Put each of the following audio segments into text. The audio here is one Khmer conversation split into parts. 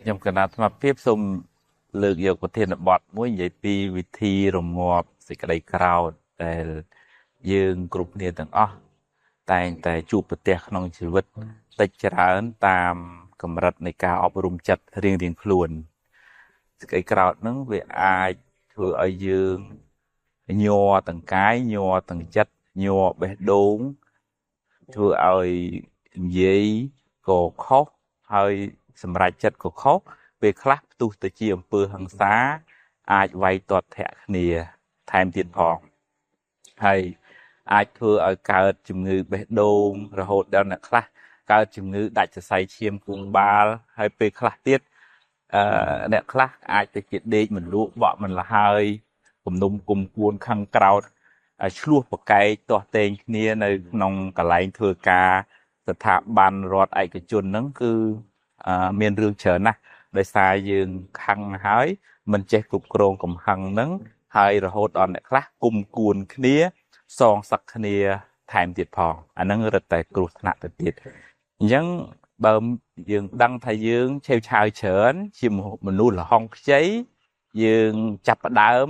ខ្ញុំកណាអាត្មាភាពសូមលើកយកប្រធានបទមួយនិយាយពីវិធីរងាប់សេចក្តីក្រោធដែលយើងគ្រប់គ្នាទាំងអស់តែងតែជួបប្រទះក្នុងជីវិតតិចច្រើនតាមកម្រិតនៃការអប់រំចិត្តរៀងៗខ្លួនសេចក្តីក្រោធហ្នឹងវាអាចធ្វើឲ្យយើងញ័រទាំងកាយញ័រទាំងចិត្តញ័របេះដូងធ្វើឲ្យនិយាយក៏ខុសហើយសម្រេចចិត្តក៏ខុសពេលខ្លះផ្ទុះទៅជាអំពើហិង្សាអាចវាយទាត់ធាក់គ្នាថែមទៀតផងហើយអាចធ្វើឲ្យកើតជំងឺបេះដូងរហូតដល់អ្នកខ្លះកើតជំងឺដាច់សរសៃឈាមខួរក្បាលហើយពេលខ្លះទៀតអ្នកខ្លះអាចទៅជាដេកមិនលក់បក់មិនលហើយគំនុំគុំគួនខឹងក្រោតឆ្លោះប្រកែកទាស់ទែងគ្នានៅក្នុងកន្លែងធ្វើការស្ថាប័នរដ្ឋឯកជនហ្នឹងគឺមានរឿងច្រើនណាស់ដោយសារយើងខឹងហើយមិនចេះគ្រប់គ្រងកំហឹងហ្នឹងហើយរហូតដល់អ្នកខ្លះគុំគួនគ្នាសងសឹកគ្នាថែមទៀតផងអាហ្នឹងរឹតតែគ្រោះថ្នាក់ទៅទៀតអញ្ចឹងបើយើងដឹងថាយើងឆេវឆាវច្រើនជាមនុស្សល្ហុងខ្ចីយើងចាប់ផ្ដើម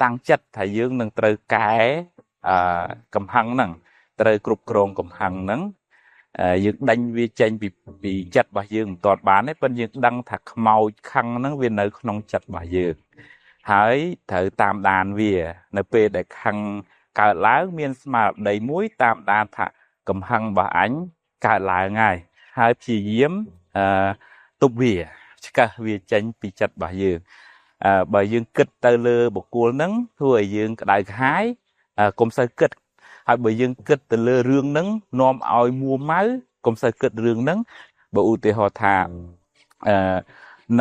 តាំងចិត្តថាយើងនឹងត្រូវកែកំហឹងហ្នឹងត្រូវគ្រប់គ្រងកំហឹងហ្នឹងយើងដេញវាចេញពីចិត្តរបស់យើងមិនទាន់បានទេប៉ុន្តែយើងដឹងថាខ្មោចខឹងហ្នឹងវានៅក្នុងចិត្តរបស់យើងហើយត្រូវតាមដានវានៅពេលដែលខឹងកើតឡើងមានស្មារតីមួយតាមដានថាកំហឹងរបស់អញកើតឡើងហើយហើយព្យាយាមទប់វាឆ្កឹះវាចេញពីចិត្តរបស់យើងបើយើងគិតទៅលើបុគ្គលហ្នឹងធ្វើឲ្យយើងក្តៅក្រហាយកុំសូវគិតហើយបើយើងគិតទៅលើរឿងហ្នឹងនាំឲ្យមួម៉ៅកុំសូវគិតរឿងហ្នឹងបើឧទាហរណ៍ថា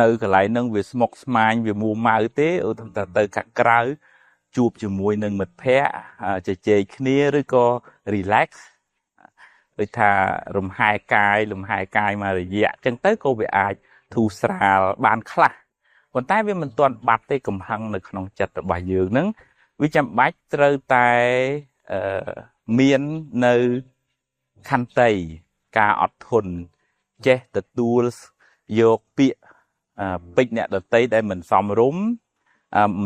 នៅកន្លែងហ្នឹងវាស្មុគស្មាញវាមួម៉ៅទេឧទាហរណ៍ថាទៅខាងក្រៅជួបជាមួយនឹងមិត្តភ័ក្តិជជែកគ្នាឬក៏ relax ដូចថារំហែកាយលំហែកាយមួយរយៈអញ្ចឹងទៅក៏វាអាចធូរស្រាលបានខ្លះប៉ុន្តែវាមិនទាន់បាត់ទេកំហឹងនៅក្នុងចិត្តរបស់យើងហ្នឹងវាចាំបាច់ត្រូវតែមាននៅខន្តីការអត់ធន់ចេះទទួលយកពាក្យពេចអ្នកដតីដែលមិនសមរម្យ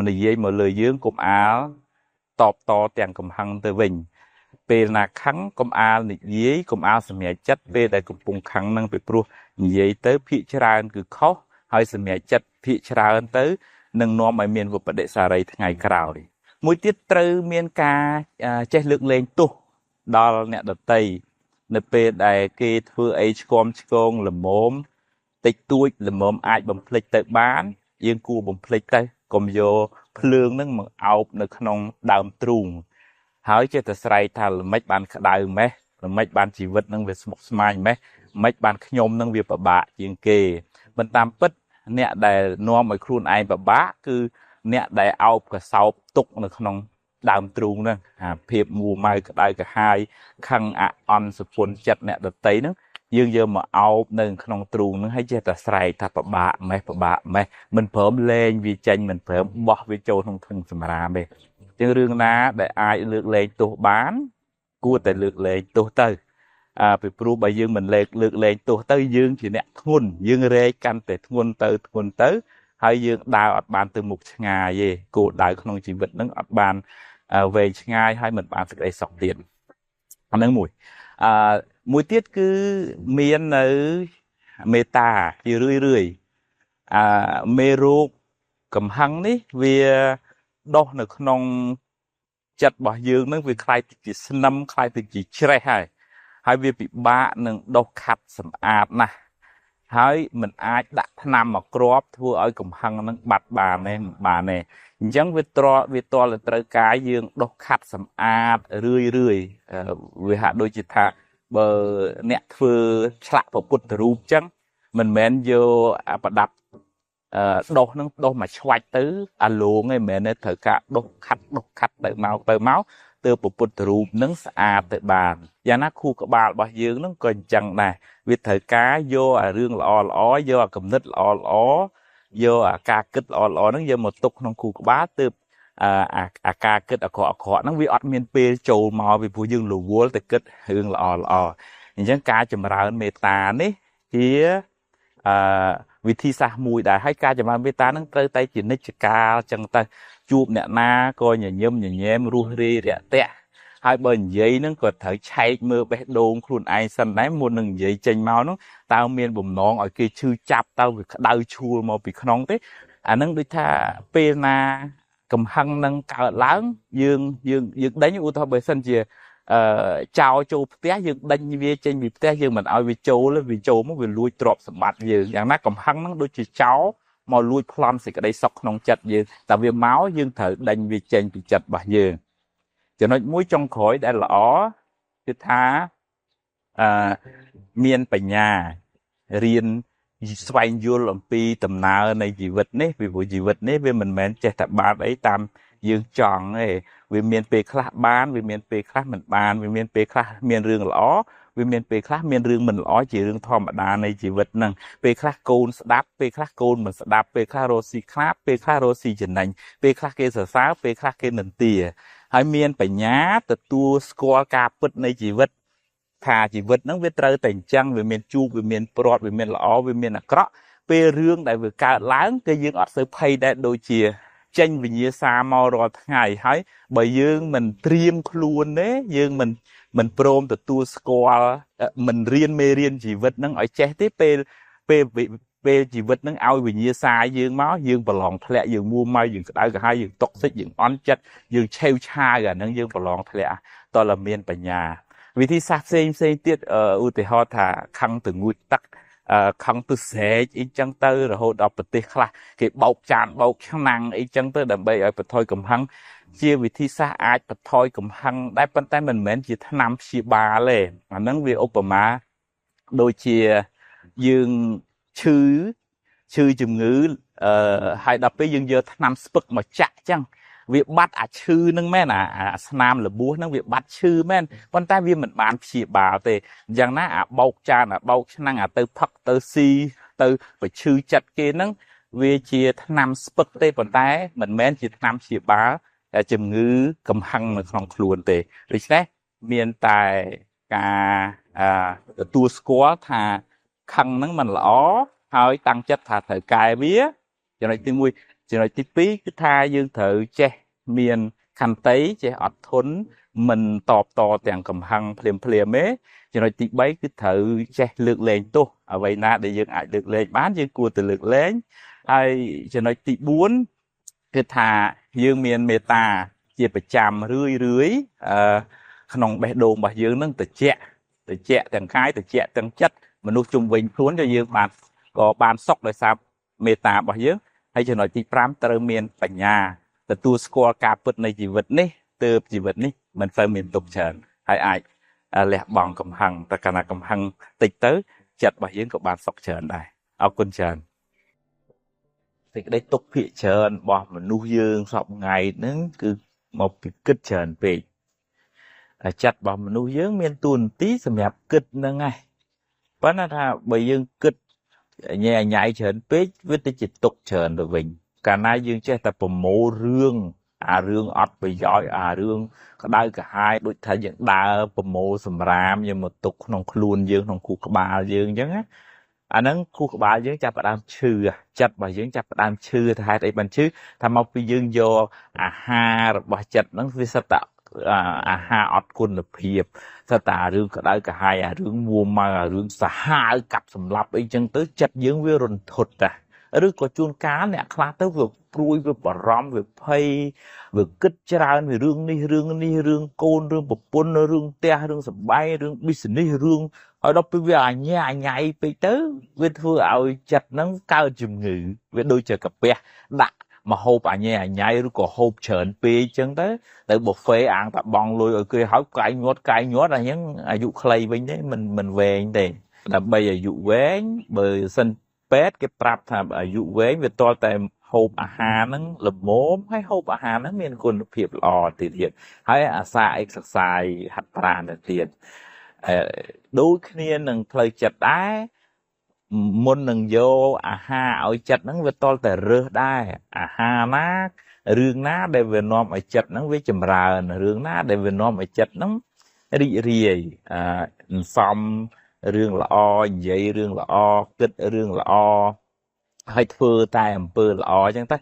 និយាយមកលើយើងកុំអាលតបតទាំងកំហឹងទៅវិញពេលណាខឹងកុំអាលនិយាយកុំអាលសម្រេចចិត្តពេលដែលកំពុងខឹងនឹងពីព្រោះនិយាយទៅភាកច្រើនគឺខុសហើយសម្រេចចិត្តភាកច្រើនទៅនឹងនាំឲ្យមានវិបដិសារីថ្ងៃក្រោយមួយទៀតត្រូវមានការចេះលើកលែងទោសដល់អ្នកដតីនៅពេលដែលគេធ្វើអីឆ្គាំឆ្គងល្មមតិចតួចល្មមអាចបំភ្លេចទៅបានយើងគួរបំភ្លេចទៅកុំយកភ្លើងនឹងមកអោបនៅក្នុងដើមទ្រូងហើយចេះតែស្រែកថាល្មិចបានក្តៅម៉េះល្មិចបានជីវិតនឹងវាស្មុគស្មាញម៉េះម៉េចបានខ្ញុំនឹងវាពិបាកជាងគេមិនតាមពិតអ្នកដែលនាំឲ្យខ្លួនឯងពិបាកគឺអ្នកដែលអោបកសោបទុកនៅក្នុងដើមទ្រូងហ្នឹងអាភាពមួម៉ៅក្តៅក្រហាយខឹងអអន់សពុនចិត្តអ្នកដតីហ្នឹងយើងយកមកអោបនៅក្នុងទ្រូងហ្នឹងហើយចេះតែស្រែកថាពិបាកម៉េះពិបាកម៉េះមិនព្រមលែងវាចេញមិនព្រមបោះវាចូលក្នុងធុងសម្រាមទេជាងរឿងណាដែលអាចលើកលែងទោសបានគួរតែលើកលែងទោសទៅពីព្រោះបើយើងមិនលើកលែងទោសទៅយើងជាអ្នកធ្ងន់យើងរែកកាន់តែធ្ងន់ទៅធ្ងន់ទៅហើយយើងដើរអត់បានទៅមុខឆ្ងាយទេគោលដៅក្នុងជីវិតហ្នឹងអត់បានវែងឆ្ងាយហើយមិនបានសេចក្តីសុខទៀតអាហ្នឹងមួយមួយទៀតគឺមាននៅមេត្តាជារឿយរឿយមេរោគកំហឹងនេះវាដុះនៅក្នុងចិត្តរបស់យើងនឹងវាคล้ายទៅជាស្នឹមคล้ายទៅជាច្រេះហើយហើយវាពិបាកនឹងដុសខាត់សម្អាតណាស់ហើយមិនអាចដាក់ថ្នាំមកគ្របធ្វើឲ្យកំហឹងនឹងបាត់បានទេមិនបានទេអញ្ចឹងវាត្រវាតលត្រូវការយើងដុសខាត់សម្អាតរឿយរឿយវាហាក់ដូចជាថាបើអ្នកធ្វើឆ្លាក់ពុទ្ធរូបអញ្ចឹងមិនមែនយកអាប្រដាប់ដុសនឹងដុសមកឆ្វាច់ទៅអាលងឯងមិនមែនទេត្រូវការដុសខាត់ដុសខាត់ទៅមកទៅមកទើបពុទ្ធរូបនឹងស្អាតទៅបានយ៉ាងណាខួរក្បាលរបស់យើងនឹងក៏អញ្ចឹងដែរវាត្រូវការយកអារឿងល្អល្អយកអាគំនិតល្អល្អយកអាការគិតល្អល្អហ្នឹងយកមកទុកក្នុងខួរក្បាលទើបអាការគិតអាក្រក់អាក្រក់ហ្នឹងវាអត់មានពេលចូលមកពីព្រោះយើងរវល់តែគិតរឿងល្អល្អអញ្ចឹងការចម្រើនមេត្តានេះជា វិធីសាស្ត្រមួយដែរហើយការចម្រើនមេត្តានឹងត្រូវតែជានិច្ចកាលចឹងទៅជួបអ្នកណាក៏ញញឹមញញែមរស់រាយរាក់ទាក់ហើយបើនិយាយនឹងក៏ត្រូវឆែកមើលបេះដូងខ្លួនឯងសិនដែរមុននឹងនិយាយចេញមកនោះតើមានបំណងឲ្យគេឈឺចាប់តើវាក្តៅឈួលមកពីក្នុងទេអានឹងដូចថាពេលណាកំហឹងនឹងកើតឡើងយើងយើងយើងដេញឧទាហរណ៍បើសិនជាចោលចូលផ្ទះយើងដេញវាចេញពីផ្ទះយើងមិនឲ្យវាចូលវាចូលមកវាលួចទ្រព្យសម្បត្តិយើងយ៉ាងណាកំហឹងហ្នឹងដូចជាចោលមកលួចប្លន់សេចក្តីសុខក្នុងចិត្តយើងតែវាមកយើងត្រូវដេញវាចេញពីចិត្តរបស់យើងចំណុចមួយចុងក្រោយដែលល្អគឺថាមានបញ្ញារៀនស្វែងយល់អំពីដំណើរនៃជីវិតនេះពីព្រោះជីវិតនេះវាមិនមែនចេះតែបានអីតាមយើងចង់ទេវាមានពេលខ្លះបានវាមានពេលខ្លះមិនបានវាមានពេលខ្លះមានរឿងល្អវាមានពេលខ្លះមានរឿងមិនល្អជារឿងធម្មតានៃជីវិតហ្នឹងពេលខ្លះកូនស្ដាប់ពេលខ្លះកូនមិនស្ដាប់ពេលខ្លះរកស៊ីខ្លាបពេលខ្លះរកស៊ីចំណេញពេលខ្លះគេសរសើរពេលខ្លះគេនិន្ទាហើយមានបញ្ញាទទួលស្គាល់ការពិតនៃជីវិតថាជីវិតហ្នឹងវាត្រូវតែអញ្ចឹងវាមានជួបវាមានព្រាត់វាមានល្អវាមានអាក្រក់ពេលរឿងដែលវាកើតឡើងគឺយើងអត់សូវភ័យដែរដូចជាចេញវិញ្ញាសាមករាល់ថ្ងៃហើយបើយើងមិនត្រៀមខ្លួនទេយើងមិនព្រមទទួលស្គាល់មិនរៀនមេរៀនជីវិតហ្នឹងឲ្យចេះទេពេលពេលពេលជីវិតហ្នឹងឲ្យវិញ្ញាសាយើងមកយើងប្រឡងធ្លាក់យើងមួម៉ៅយើងក្តៅក្រហាយយើងតុកសិចយើងអន់ចិត្តយើងឆេវឆាវអាហ្នឹងយើងប្រឡងធ្លាក់តើមានបញ្ញាវិធីសាស្ត្រផ្សេងផ្សេងទៀតឧទាហរណ៍ថាខឹងទៅងូតទឹកខឹងទៅស្រែកអីចឹងទៅរហូតដល់ប្រទេសខ្លះគេបោកចានបោកឆ្នាំងអីចឹងទៅដើម្បីឲ្យបន្ថយកំហឹងជាវិធីសាស្ត្រអាចបន្ថយកំហឹងដែរប៉ុន្តែមិនមែនជាថ្នាំព្យាបាលទេអាហ្នឹងវាឧបមាដូចជាយើងឈឺជំងឺហើយដល់ពេលយើងយកថ្នាំស្ពឹកមកចាក់ចឹងវាបាត់អាឈឺនឹងមែនអាស្នាមរបួសនឹងវាបាត់ឈឺមែនប៉ុន្តែវាមិនបានព្យាបាលទេអញ្ចឹងណាអាបោកចានអាបោកឆ្នាំងអាទៅផឹកទៅស៊ីទៅប្រឈឺចិត្តគេនឹងវាជាថ្នាំស្ពឹកទេប៉ុន្តែមិនមែនជាថ្នាំព្យាបាលជំងឺកំហឹងនៅក្នុងខ្លួនទេដូច្នេះមានតែការទទួលស្គាល់ថាខឹងនឹងមិនល្អហើយតាំងចិត្តថាត្រូវកែវាចំណុចទី1ចំណុចទី2គឺថាយើងត្រូវចេះមានខន្តីចេះអត់ធន់មិនតបតទាំងកំហឹងភ្លាមភ្លាមទេចំណុចទី3គឺត្រូវចេះលើកលែងទោសអ្វីណាដែលយើងអាចលើកលែងបានយើងគួរតែលើកលែងហើយចំណុចទី4គឺថាយើងមានមេត្តាជាប្រចាំរឿយរឿយក្នុងបេះដូងរបស់យើងនឹងត្រជាក់ត្រជាក់ទាំងកាយត្រជាក់ទាំងចិត្តមនុស្សជុំវិញខ្លួនក៏យើងបានក៏បានសុខដោយសារមេត្តារបស់យើងហើយចំណុចទី5ត្រូវមានបញ្ញាទទួលស្គាល់ការពិតនៃជីវិតនេះទើបជីវិតនេះមិនសូវមានទុក្ខច្រើនហើយអាចលះបង់កំហឹងតែកាលណាកំហឹងតិចទៅចិត្តរបស់យើងក៏បានសុខច្រើនដែរអរគុណច្រើនសេចក្តីទុក្ខភាគច្រើនរបស់មនុស្សយើងសពថ្ងៃហ្នឹងគឺមកពីគិតច្រើនពេកចិត្តរបស់មនុស្សយើងមានតួនាទីសម្រាប់គិតហ្នឹងឯងប៉ុន្តែថាបើយើងគិតញ៉ៃញ៉ៃច្រើនពេកវាទៅជាទុក្ខច្រើនទៅវិញកាលណាយើងចេះតែប្រមូលរឿងអារឿងអត់ប្រយោជន៍អារឿងក្តៅក្រហាយដូចថាយើងដើរប្រមូលសម្រាមយើងមកទុកក្នុងខ្លួនយើងក្នុងខួរក្បាលយើងអញ្ចឹងណាអាហ្នឹងខួរក្បាលយើងចាប់ផ្ដើមឈឺចិត្តរបស់យើងចាប់ផ្ដើមឈឺថាហេតុអីបានឈឺថាមកពីយើងយកអាហាររបស់ចិត្តហ្នឹងវាសិតតែអាហារអត់គុណភាពសិតតែរឿងក្តៅក្រហាយអារឿងមួម៉ៅអារឿងសាហាវកាប់សម្លាប់អីចឹងទៅចិត្តយើងវារន្ធត់តាឬក៏ជួនកាលអ្នកខ្លះទៅវាព្រួយវាបារម្ភវាភ័យវាគិតច្រើនវារឿងនេះរឿងនេះរឿងកូនរឿងប្រពន្ធរឿងផ្ទះរឿងសម្បែងរឿង business រឿងហើយដល់ពេលវាអញ្ញាអញ៉ៃពេកទៅវាធ្វើឲ្យចិត្តហ្នឹងកើតជំងឺវាដូចជាកាពះដាក់មកហូបអញ្ញាអញ៉ៃឬក៏ហូបច្រើនពេកចឹងទៅទៅប៊ូហ្វេអាងតាបងលុយឲ្យគេហើយកែងញាត់កែងញាត់អាហ្នឹងអាយុខ្លីវិញទេមិនវែងទេដើម្បីអាយុវែងបើសិនពេទ្យគេប្រាប់ថាអាយុវែងវាទាល់តែហូបអាហារហ្នឹងល្មមហើយហូបអាហារហ្នឹងមានគុណភាពល្អទៀតទៀតហើយអាសា exercise ហាត់ប្រាណទៅទៀតដូចគ្នានឹងផ្លូវចិត្តដែរមុននឹងយកអាហារឲ្យចិត្តហ្នឹងវាទាល់តែរើសដែរអាហារណារឿងណាដែលវានាំឲ្យចិត្តហ្នឹងវាចម្រើនរឿងណាដែលវានាំឲ្យចិត្តហ្នឹងរីករាយអន្សំរឿងល្អនិយាយរឿងល្អគិតរឿងល្អ ហើយធ្វើតែអំពើល្អអញ្ចឹងទៅ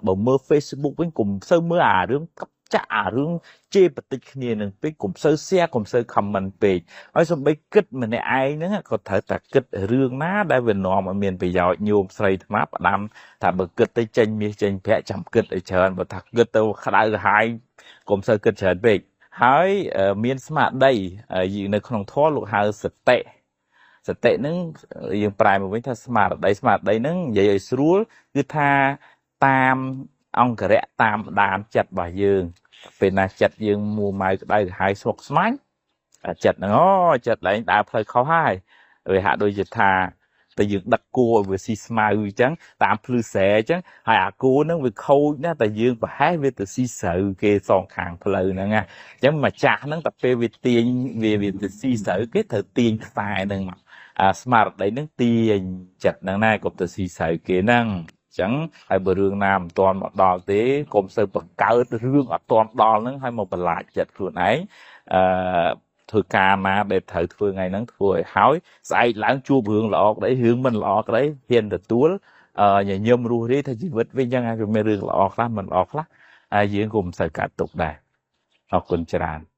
បើមើល Facebook វិញកុំសូវមើលអារឿងកចាក់អារឿងជេរបតិចគ្នានឹងពេកកុំសូវ share កុំសូវ comment ពេកហើយសំបីគិតម្នាក់ឯងហ្នឹងក៏ត្រូវតែគិតរឿងណាដែលវានាំឲ្យមានប្រយោជន៍ញោមស្រីអាត្មាផ្ដាំថាបើគិតទៅចេញមាសចេញប្រាក់ចាំគិតឲ្យច្រើនបើថាគិតទៅក្តៅក្រហាយកុំសូវគិតច្រើនពេកហើយមានស្មារតីនៅក្នុងធម៌លោកហៅសតិសតិហ្នឹងយើងប្រែមកវិញថាស្មារតីស្មារតីហ្នឹងនិយាយឲ្យស្រួលគឺថាតាមអង្គរៈតាមដានចិត្តរបស់យើងពេលណាចិត្តយើងមួម៉ៅក្តៅក្រហាយស្មុគស្មាញចិត្តហ្នឹងអូចិត្តឡើងដើរផ្លូវខុសហើយវាហាក់ដូចជាថាតែយើងដឹកគោឲ្យវាស៊ីស្មៅអញ្ចឹងតាមភ្លឺស្រែអញ្ចឹងហើយអាគោហ្នឹងវាខូចណាស់តែយើងប្រហែសវាទៅស៊ីស្រូវគេសងខាងផ្លូវហ្នឹងណាអញ្ចឹងម្ចាស់ហ្នឹងតែពេលវាទាញវាទៅស៊ីស្រូវគេត្រូវទាញខ្សែហ្នឹងមកអាស្មារតីហ្នឹងទាញចិត្តហ្នឹងណាកុំទៅស៊ីស្រូវគេហ្នឹងអញ្ចឹងហើយបើរឿងណាមិនទាន់មកដល់ទេកុំសូវបង្កើតរឿងអត់ទាន់ដល់ហ្នឹងហើយមកបន្លាចចិត្តខ្លួនឯងអឺធ្វើការណាដែលត្រូវធ្វើថ្ងៃហ្នឹងធ្វើឲ្យហើយស្អែកឡើងជួបរឿងល្អក្តីរឿងមិនល្អក្តីហ៊ានទទួលញញឹមរស់រាយថាជីវិតវិញអញ្ចឹងហើយវាមានរឿងល្អខ្លះមិនល្អខ្លះហើយយើងក៏មិនសូវកើតទុកដែរអរគុណច្រើន។